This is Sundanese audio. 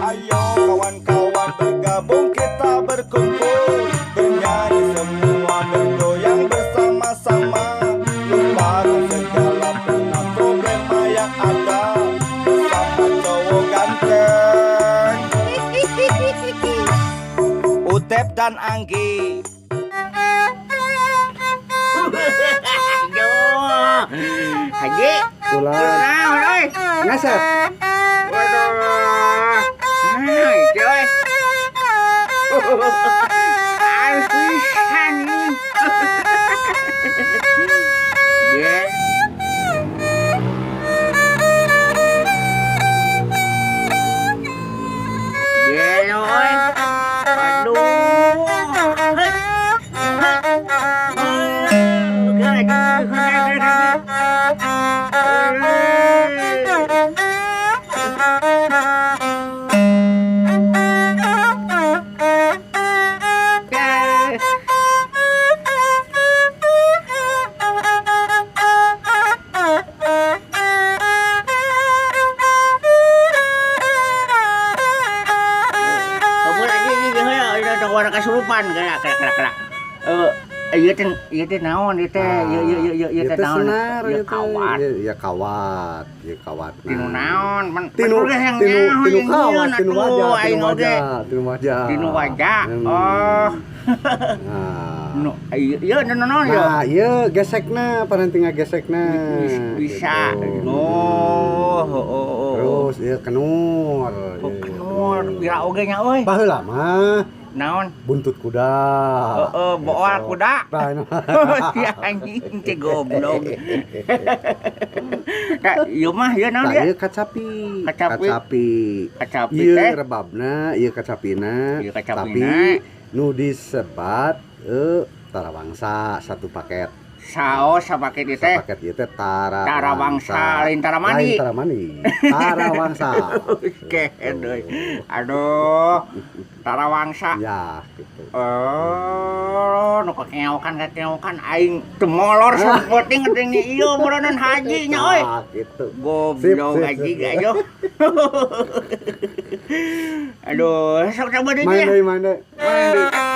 Ayo kawan-kawan bergabung, kita berkumpul, bernyanyi semua, bergoyang bersama-sama. Lupakan segala penat problema yang ada bersama cowok ganteng Utep dan Anggi. Aduh. Haji. Ulah. Naon euy? Ngasep. Waduh. Nah, itu euy. Harus pisan ini. Ye. Ye, euy. Aduh. Kasurupan kena kena kena kena. Eh, ieu teh naon ieu teh? Ieu ieu ieu ieu teh naon? Senar Ieu ieu teh. kawat. Ya kawat, ya kawat. Tinu naon? Man Tinu yang tinu nyaho tinu yang kawat, nyieun tinu atuh, wajah, tinu aing oge. wajah, tinu wajah. Tinu wajah. Hmm. Oh. Nah. Nu ieu ieu naon ieu? Nah, ieu gesekna, paranti ngagesekna. Bisa. Gitu. Oh, oh, oh, oh. Terus ieu kenur. Oh, Ieu kenur pira oge nya euy. Baheula mah Naon? buntut kuda. Heeh, boal Gitu. kuda. Nah, Si anjing teh goblok. Nah, ieu mah ieu naon Nah, ieu? ieu kacapi. Kacapi. Kacapi. Kacapi Ieu teh. rebabna, ieu kacapina. Ieu kacapina. Tapi nu disebat tarawangsa satu paket. Saos sapaket ieu teh. Sapaket ieu teh tarawangsa. Tarawangsa, lain taramani. Lain taramani. Tarawangsa. Oke, euy. Aduh. Tarawangsa. Ya, gitu. Oh, nu kakeokan aing teu molor sapenting ngedengi ieu meureunnan haji nya euy. Nah, gitu. Goblok Sip, sip, haji sip. gayo. Aduh, sok coba deui Main ya. deui, main deui. Main deui.